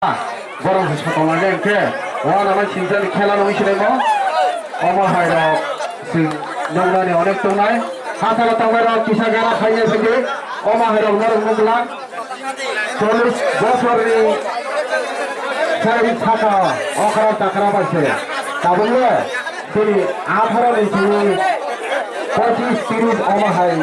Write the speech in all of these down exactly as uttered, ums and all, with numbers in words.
Borok se sotong lainai hwnkhe, uanama sinchani khela nungwi sinaimo. Omo hai rok chwng nuknani onek tongnai. Hasalo tongnai rok kisa gana khainai sindi. Omo hai rok norok nukla. Chollish bosorni sai saka okra chakra bai se. Tabukle chini atharo ni simi pochis tiris omo hai.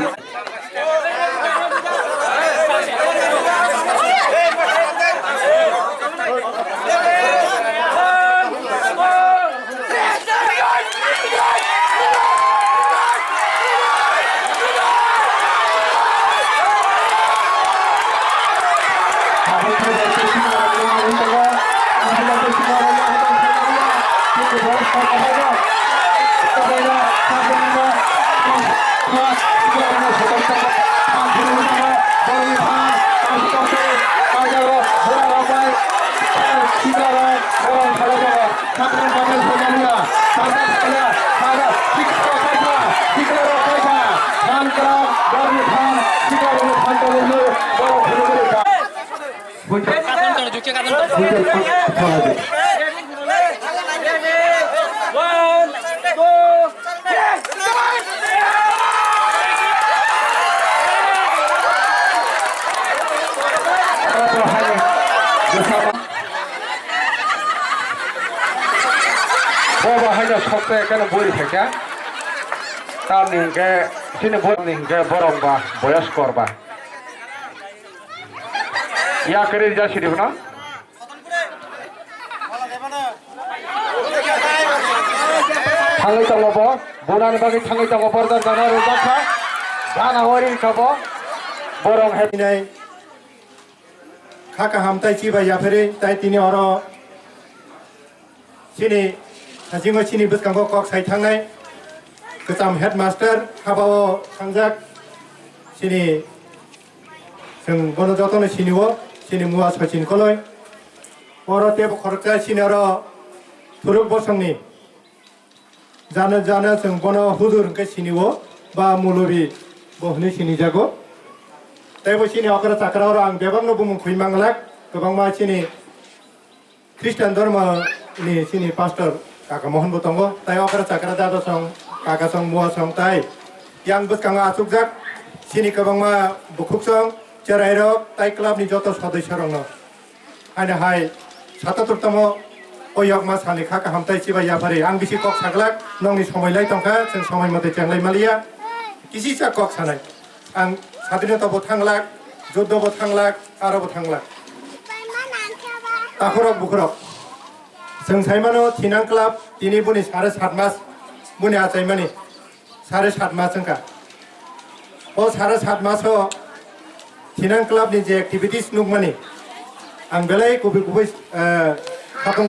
One, two, three. Bo bo haino sokte keno buri phaikha. Tamni hwnkhe chini borokni hwnkhe borok ba boyoskor ba. Ya kwrwi rwjak sidi phano. Thangwi tongo bo, bunani bagwi thangwi tongo, borok jana rwjak kha. Gana hori kha bo, borok hai. Nai kha kaham tai chibai yapharwi tai tini oro chini hasingo chini bwskango kok sai thangnai kwcham headmaster habao thangjak chini. Chwng bono jotono sinio, chini mua Sachin Koloi. Oro tebo khoroksa chini oro Thuruk Bosongni jana jana chwng bono hujur hwnkhe sinio, ba molobi bo hwnwi sinijago. Teibo chini okra chakra oro ang bebakno bumung khwi manglak, kwbangma chini Christian dhormo ni chini pastor kaka Mohon bo tongo, tai okra chakra dada song, kaka song, mua song tai yang bwskango achukjak chini kwbangma bukhuk song, cherai rok tai club ni joto sodosyo rokno. Haino hai satatur tamo o yokma sani kha kaham tai chibai yapharwi ang bisi kok saglak, nokni somoi lai tongkha, chwng somoi mote chenglai maliya, kisisa kok sanai. Ang sadinota bo thanglak, juddo bo thanglak, aro bo thanglak. Takhorok bukhorok. Chwng saimano Thinang Club tini boni sare sat mas boni achaimani. Sare sat mas wngkha. O sare sat maso Thinang Club ni je activities nukmani ang belai kubui kubui, eh,